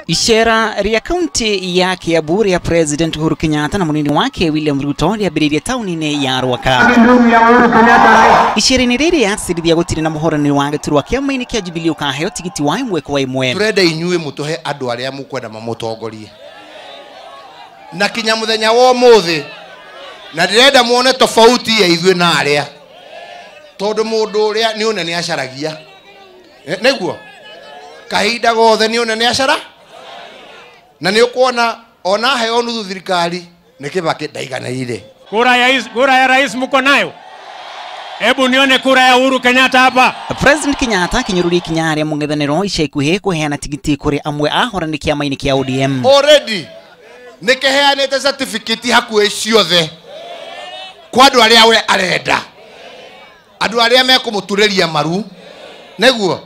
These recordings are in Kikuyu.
Icera ria kaunti ya Kiambu ria President Uhuru Kenyatta na munini wake William Ruto riambiririe tauni-ini ya Rwaka. Icera-ini riri acirithia gutiri na muhorani wa giturwa kiama-ini kia Jubilee ukaheo tigiti wa imwe kwa imwe. Turenda inyuĩ mutuhe andu aria mukwenda mamutongorie na kinya muthenya wa umuthi, na ndirenda muone tofauti ya ithuĩ na aria, tondu mundu uria ni unene acaragia niguo kahinda gothe ni unene acara, na ni ukuona ona heo nuthu thirikari ni Kibaki ndaiganĩire. Kura ya rais muko nayo? Hebu nione kura ya Uhuru Kenyatta hapa. President Kenyatta akinyururia ikinya ria mũng'ethanĩro ica ikuhĩ kũheana tigiti kũrĩ amwe ahorani kĩama-inĩ kĩa ODM. Already nĩkĩheanĩte certificate hakuhĩ ciothe kwa andũ arĩa we arenda, andũ arĩa mekũmũturĩria maru nĩguo,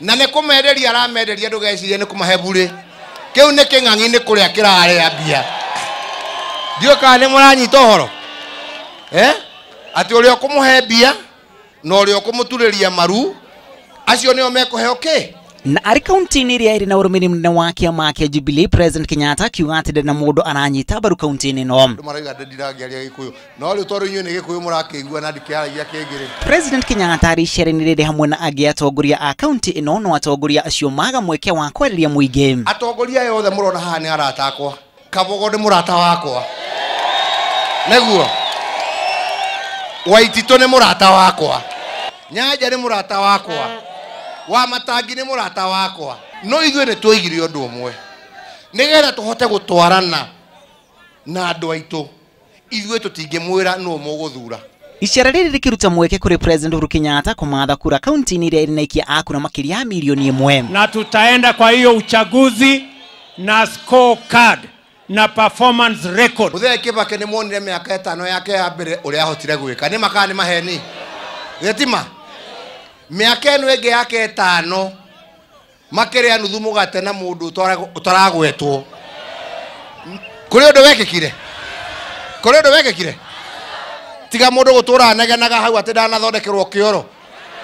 na nĩ kũmenderia aramenderia, ndũgecirie nĩ kũmahe burĩ. Kĩu nĩ kĩng'ang'i nĩ kũrĩa kĩrarĩa mbia. Ndiũĩ kana nĩ mũranyita ũhoro, atĩ ũrĩa ũkũmũhe mbia na ũrĩa ũkũmũturĩria maru acio nĩo mekũheo kĩ. Na arĩ kaunti-inĩ ĩrĩa ĩrĩ na ũrũmĩrĩri mũnene wa kĩama kĩa Jubilee, President Kenyatta akiuga atĩ ndarĩ na mũndũ aranyita mbaru kaunti-inĩ ĩno. Andũ marauga ndirangĩaria Gĩkũyũ, no rĩu tondũ inyuĩ nĩ Gĩkũyũ mũrakĩigua na ndikĩaragia kĩngĩ rĩ. President Kenyatta arĩ icera-inĩ rĩrĩ hamwe na angĩ atongoria a kaunti ĩno, no atongoria acio maga mweke wa kwarĩria mũingĩ. Atongoria aya othe mũrona haha nĩ arata akwa. Kabogo nĩ mũrata wakwa, nĩguo Waititũ nĩ mũrata wakwa, Nyanja nĩ mũrata wakwa, wa Matangi nĩ mũrata wakwa. No ithuĩ nĩ twoigire ũndũ ũmwe, nĩgetha tũhote gũtwarana na andũ aitũ, ithuĩ tũtingĩmwĩra nũ mũgũthura. Icera rĩrĩ rĩkĩruta mweke kũrĩ President Uhuru Kenyatta kũmatha kura kaunti-inĩ ĩrĩa ĩrĩ na aikia a kura makĩria ya milioni 1. Na tutaenda kwa hiyo uchaguzi na scorecard na performance record. Muthee Kibaki nĩ muonire mĩaka 5 yake ya mbere ũrĩa ahotire gwĩka, nĩ makaa nĩ maheni gĩtima. Mĩaka ĩno ĩngĩ yake 5 makĩrĩa nuthu mũgate na mũndũ ũtaragwetwo. Kũrĩ ũndũ wekĩkire? Kũrĩ ũndũ wekĩkire? Tiga mũndũ gũtũra anegenaga hau atĩ ndanathondekerwo kĩoro.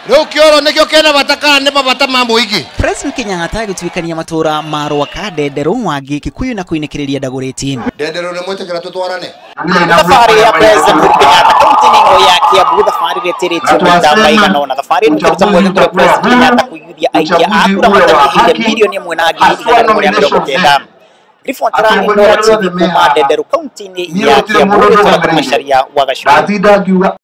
Rĩu kĩoro nĩkĩo kĩna bata kana nĩ mabata ma mũingĩ? President Kenyatta agĩtuĩkania matũra ma Rwaka, Ndenderũ, Mwangi, Kikuyu na kũinĩkĩrĩria Dagoretti. Ndenderũ nĩ mwĩtĩkĩra tũtwarane? Thabarĩ ya President Uhuru Kenyatta kaunti-inĩ ĩno ya Kiambu, thabarĩ ĩrĩa ĩtĩrĩtio maita maigana ũna. Thabarĩ ĩno ĩkĩruta mweke kũrĩ President Kenyatta kũiguithia aikia a kura matakĩrĩire milioni 1,190. Ribotera Inooro TV kuma Ndenderũ kaunti-inĩ ya Kiambu, rĩtwa Macharia wa Gachuri.